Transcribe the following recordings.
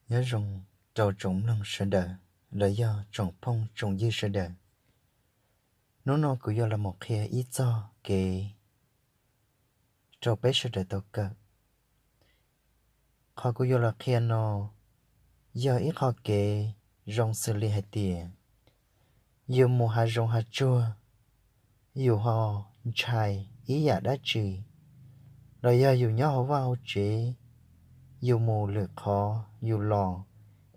Nyob zoo rau tsoom mloog sawv daws, los yog tsoom phooj tsoom ywg sawv daws. Hnub no kuv yuav los mus qhia ib txog kev rau peb sawv daws tau kawm. Qhov kuv yuav los qhia no yog ib qho kev zoo xws li hais tias yus mus hav zoov hav tsuag, yus ho ntshai ib yam dab tsi, los yog yus nyob hauv vaj hauv tsev, yus mus lwm qhov yus los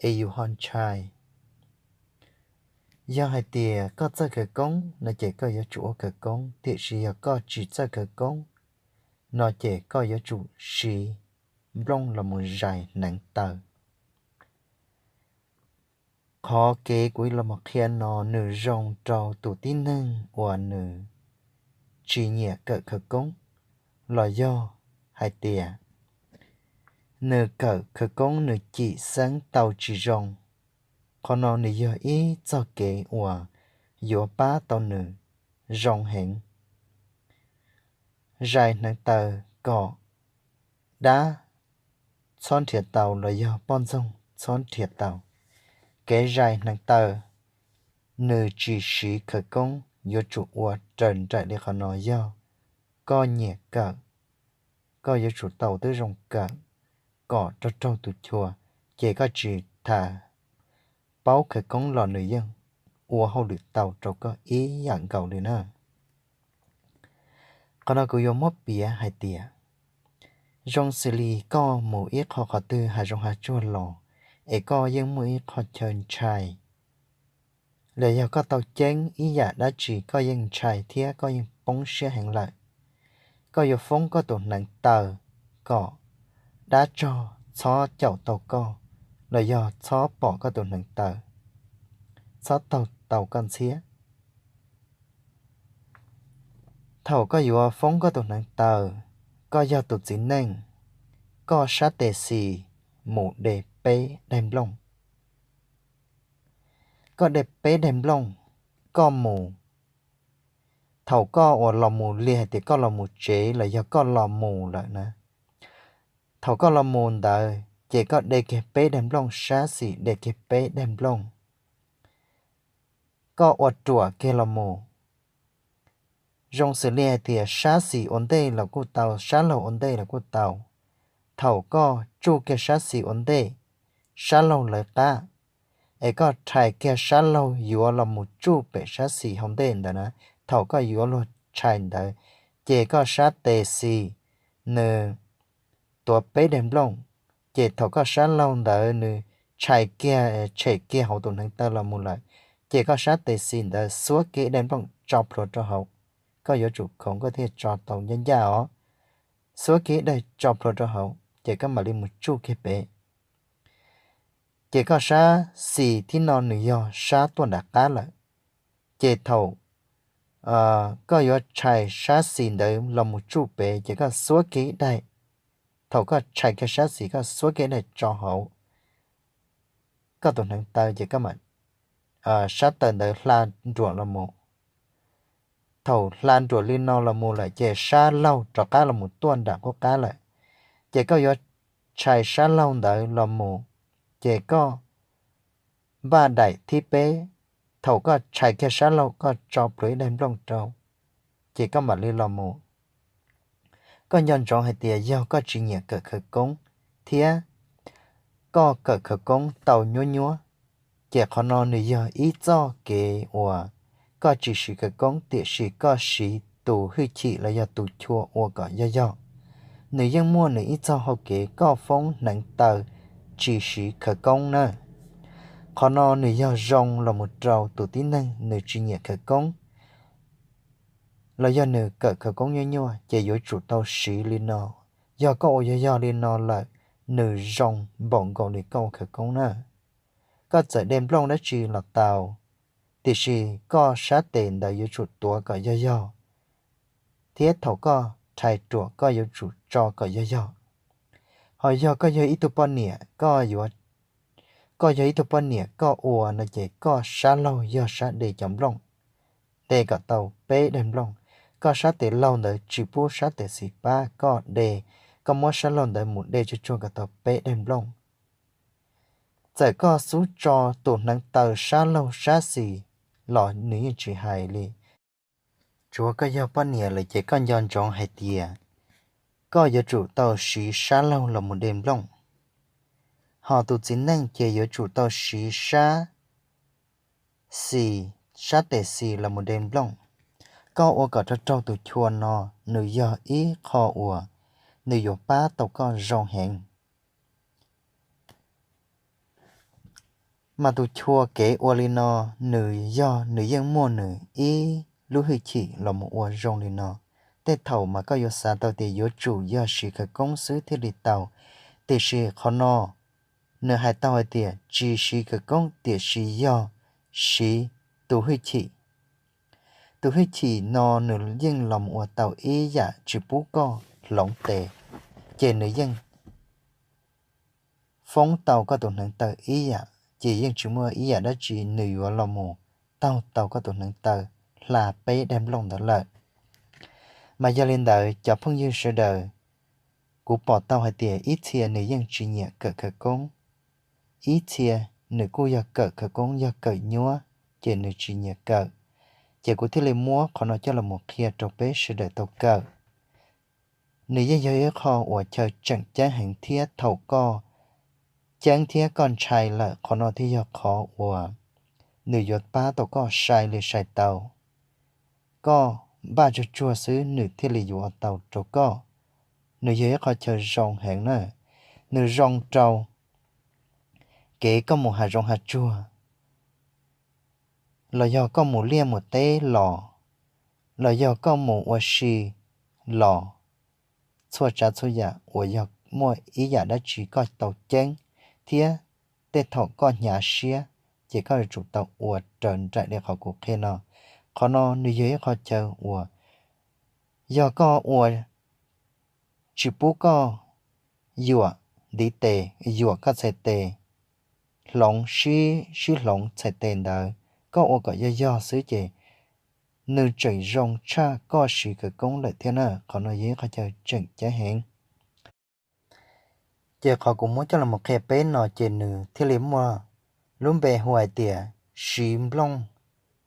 es yus ho ntshai. Yog hais tias koj txawj khawv koob no ces koj yuav tsum ua khawv koob, tiam sis yog koj tsis txawj khawv koob no ces koj yuav tsum siv nplooj los mus zais hneev taw. Qhov kev kuv los mus qhia no nws zoo rau tus tib neeg uas nws tsis nyiam kawm khawv koob, los yog hais tias nws kawm khawv koob nws cim xeeb tau tsis zoo. Qhov no nws yog ib txoj kev uas yuav pab tau nws zoo heev. Zais hneev taw kom dab txhob nrhiav tau los yog poj ntxoog txhob nrhiav tau. Kev zais hneev taw nws tsis siv khawv koob, yuav tsum ua raws nraim li qhov no yog koj nyiam kawm, koj yuav tsum tau twb zoo kawm kom raug raug tus chua, ces koj tsis tas paub khawv koob los nws yeej ua hauj lwm tau rau koj ib yam nkaus li na. Qhov no kuv yuav muab piav hais tias zoo xws li koj mus ib qho qhov twg hav zoov hav tsuag los es koj yeej muaj ib qho chaw ntshai, los yog koj tau ceeb ib yam dab tsi koj yeej ntshai thiab koj yeej poob siab heev lawm. Koj yuav foob koj tus hneev taw kom dab tsog txhob caum tau koj, los yog txhob pom koj tus hneev taw, txhob taug tau koj ntxhiab. Thaum koj yuav foob koj tus hneev taw, koj yog tus txiv neej, koj sab tes xis mus de peb daim nplooj. Koj de peb daim nplooj, koj mus. Thaum koj uas los mus li hais tias koj los mus tsev los yog koj los mus lawm na, thaum koj los mus ntawd ces koj de kiag peb daim nplooj, sab xis de kiag peb daim nplooj. Koj ua ruam kiag los mus. Zoo xws li hais tias sab xis ua ntej los kuj tau, sab laug ua ntej los kuj tau. Thaum koj tsuj kiag sab xis ua ntej, sab laug lawv qab, es koj rhais kiag sab laug yuav los mus tsuj pem sab xis hauv ntej ntawd na, thaum koj yuav luag rhais ntawd, ces koj sab tes xis nws tuav peb daim nplooj, ces thaum koj sab laug ntawd nws tshais kiag, tshem kiag hauv tus hneev taw los mus lawm, ces koj sab tes xis ntawd xuab kiag ib daim nplooj tso plhuav rau hauv. Koj yuav tsum khoov koj thiaj tso tau ncaj ncaj os. Xuab kiag ib daim tso plhuav rau hauv ces koj mam li mus tsuj kiag pem. Ces koj sab xis thib no nws yog sab tuaj nram qab lawm. Ces thaum koj yuav tshais sab xis ntawd los mus tsuj pem ces koj xuab kiag ib daim. Thaum koj tshais kiag sab xis koj xuab kiag ib daim tso hauv koj tus hneev taw ces koj mam, sab taw ntawd hla nruam los mus. Thaum hla nruam li no los mus lawm ces sab laug rov qab los mus tuaj nram qub qab lawm. Ces koj yuav tshais sab laug ntawd los mus, ces koj npaj daim thib peb. Thaum koj tshais kiag sab laug koj tso plhuav ib daim nplooj rau, ces koj mam li los mus. Koj nco ntsoov hais tias yog koj tsis nyiam kawm khawv koob thiab koj kawm khawv koob tau nyuab nyuab, ces qhov no nws yog ib txoj kev uas koj tsis siv khawv koob tiam sis koj siv tus hwj chim los yog tus chua ua kom yog yog. Nws yeej muaj nws ib txoj hau kev koj foob hneev taw tsis siv khawv koob na. Qhov no nws yog zoo los mus rau tus tib neeg nws tsis nyiam khawv koob los yog nws kawm khawv koob nyuaj nyuaj ces yuav tsum tau siv li no. Yog koj ua yog yog li no lawm, nws zoo npaum nkaus li koj ua khawv koob na. Koj txawm de nplooj dab tsi los tau, tiam sis koj sab tes ntawd yuav tsum tuav kom yog yog, thiab thaum koj rhais ruam koj yuav tsum tso kom yog yog. Ho yog koj yog ib tug poj niam, koj yog ib tug poj niam koj ua no ces koj sab laug yog sab de cov nplooj, de kom tau peb daim nplooj. Koj sab tes laug ntawd tsis pub sab tes xis pab, koj de, koj muab sab laug ntawd mus de tsuag tsuag kom tau peb daim nplooj. Txawm koj xub tso tus hneev taw sab laug sab xis los nws yeej tsis hais li. Tsuav koj yog poj niam lawm ces koj nco ntsoov hais tias koj yuav tsum tau siv sab laug los mus de nplooj. Ho tus txiv neej ces yuav tsum tau siv sab xis, sab tes xis los mus de nplooj. Koj ua kom raug raug tus chua no, nws yog ib qho uas nws yuav pab tau koj zoo heev. Mas tus chua kev ua li no, nws yog nws yeej muaj nws ib lub hwj chim los mus ua zoo li no. Tej thaum mas koj yuav xav tau tias yuav tsum yog siv khawv koob xwb thiaj li tau, tiam sis qhov no nws hais tau hais tias tsis siv khawv koob tiam sis yog siv tus hwj chim. Tus hwj chim no nws yeej los mus ua tau ib yam tsis pub koj hloov tes, ces nws yeej foob tau koj tus hneev taw ib yam, ces yeej tsis muaj ib yam dab tsi nws yuav los mus taug tau koj tus hneev taw hla peb daim nplooj ntawd lawm. Mas yog li ntawd cov phooj ywg sawv daws, kuv pom tau hais tias ib txhia nws yeej tsis nyiam kawm khawv koob, ib txhia nws kuj yog kawm khawv koob yog kawm nyuab ces nws tsis nyiam kawm. Ces kuv thiaj li muab qhov no coj los mus qhia rau peb sawv daws tau kawm. Nws yeej yog ib qho uas chaw tseem ceeb heev thiab thaum koj ceeb thiab koj ntshai lawm, qhov no thiaj yog qhov uas nws yuav pab tau koj sai li sai tau. Koj npaj tsuag tsuag xwb nws thiaj li yuav ua tau rau koj. Nws yog ib qho chaw zoo heev na, nws zoo rau kev koj mus hav zoov hav tsuag, los yog koj mus liaj mus teb los, los yog koj mus ua si los, txhua tsav txhua yam uas yog muaj ib yam dab tsi koj tau ceeb, thiab tej thaum koj hnyav siab, ces koj yuav tsum tau ua raws nraim li qhov kuv qhia no. Qhov no nws yog ib qho chaw uas yog koj ua tsis pub koj yuam ntiv tes, yuam koj txhais tes, hloov sib, sib hloov txhais tes ntawd, koj ua kom yog yog xwb ces nws tseem zoo tshaj koj siv khawv koob lawm thiab na. Qhov no yog ib qho chaw tseem ceeb heev. Ces qhov kuv muab coj los qhia peb no ces nws thiaj li muaj lub npe hu hais tias siv nplooj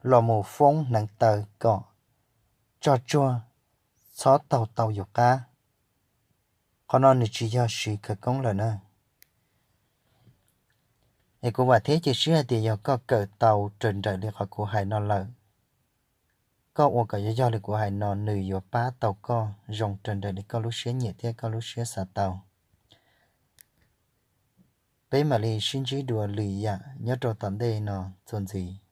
los mus foob hneev taw kom tso tsuag, txhob taug tau yus qab. Qhov no nws tsis yog siv khawv koob lawm na. Es kuv vam thiab cia siab hais tias yog koj kawm tau raws nraim li qhov kuv hais no lawm, koj ua kom yog yog li kuv hais no nws yuav pab tau koj zoo raws nraim li koj lub siab nyiam thiab koj lub siab xav tau. Peb mam li sib ntsib dua lwm yam nyob rau tom ntej no txuas ntxiv.